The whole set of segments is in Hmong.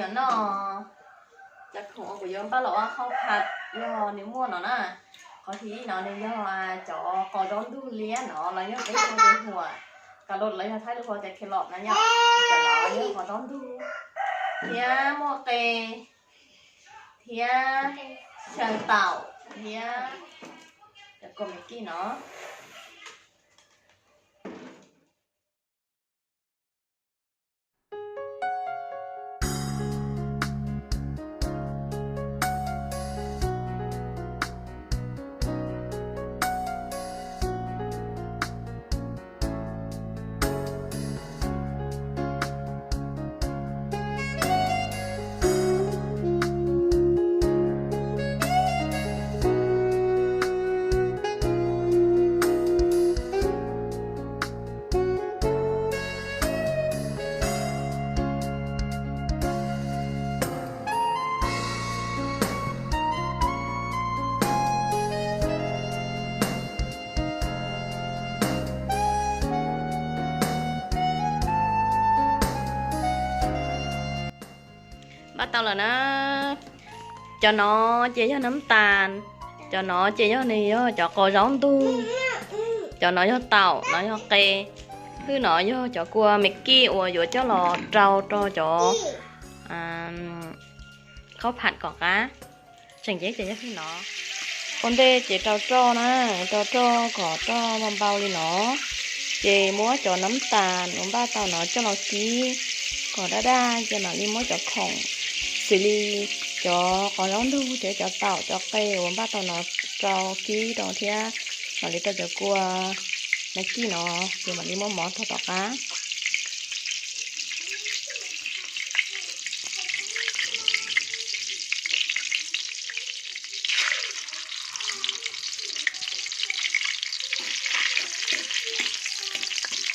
Cov no, cov khoom uas kuv yuav npaj los ua khau phaj yog nws muaj no na. Qhov thib ib no nws yog cov qos zaub ntug liab no los yog peb hu ua huam, kav los los yog thaib lus hu ua cov carrot na yom. Cov no yog qos zaub ntug thiab muaj qe thiab xyaw taum thiab cov kua me kij no. Npaj tau lawm na. Cov no ces yog nab tas, cov no ces yog nws yog cov qos zaub ntug, cov no yog taum, no yog qe, hwj no yog cov kua me kij uas yuav coj los rau rau cov khau phaj kom qab. Tseem ceeb ces yog hwj no. Ua ntej ces rau roj na, rau roj kom roj npau npau li no. Ces muab cov nab tas uas npaj tau no coj los kib kom daj daj, ces mam li muab cov khoom xws li cov qos zaub ntug thiab cov taum cov qe uas npaj tau no rau kib rau thiab mam li rau cov kua me kij no, ces mam li muab mov rau tom qab.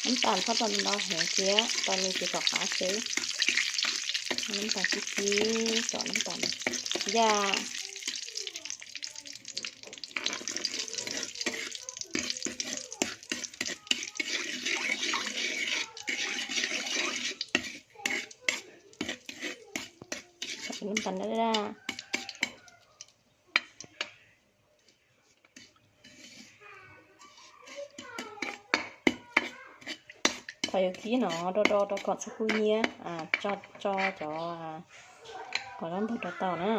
Nab tas txhob tau ntau heev thiab, tau li ces tom qab xwb. Nab tas kib kib kom nab tas ya. Nab tas daj daj. Thaum yuav kib no rau rau rau kom txhob kub hnyiab, tso cov qos zaub ntug rau tau na.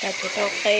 Cov tsis tau qe.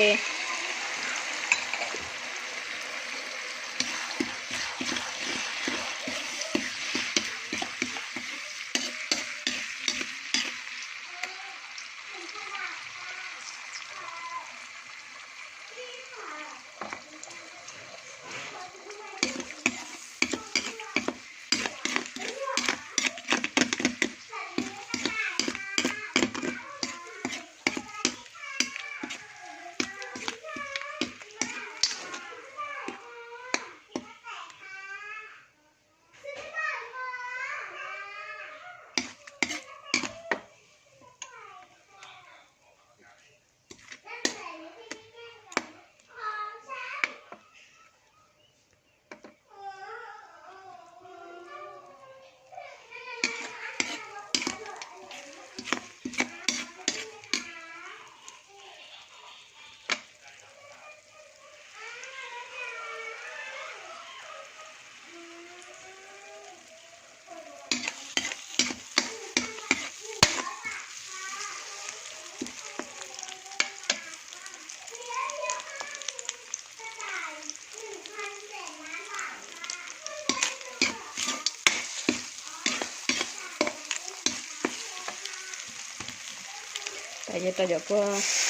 Ces rau cov kua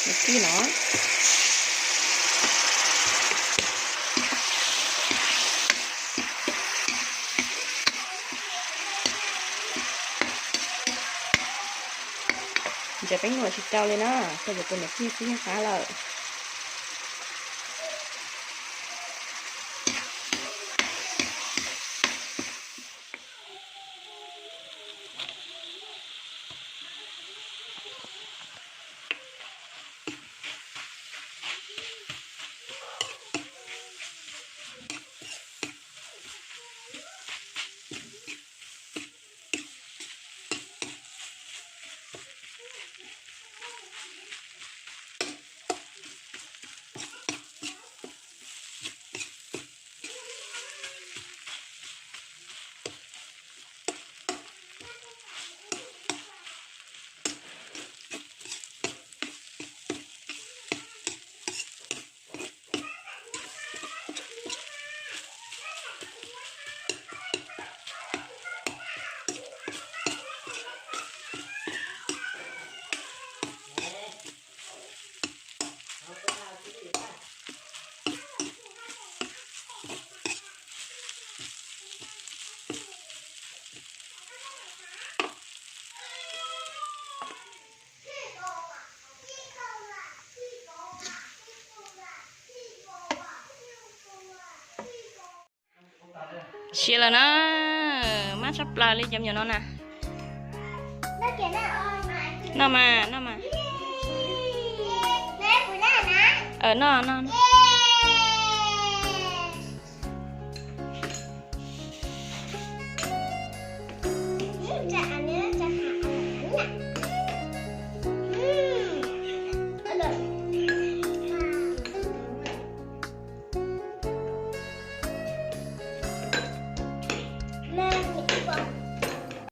me kij no. Ntsaws peeb nuam tsis rau li na, koj yuav tus niam tij txij yeej qab lawm. Siav lawm na, mab tshaj plaws li cov me nyuam no na. Noj mas, noj mas. Noj, noj.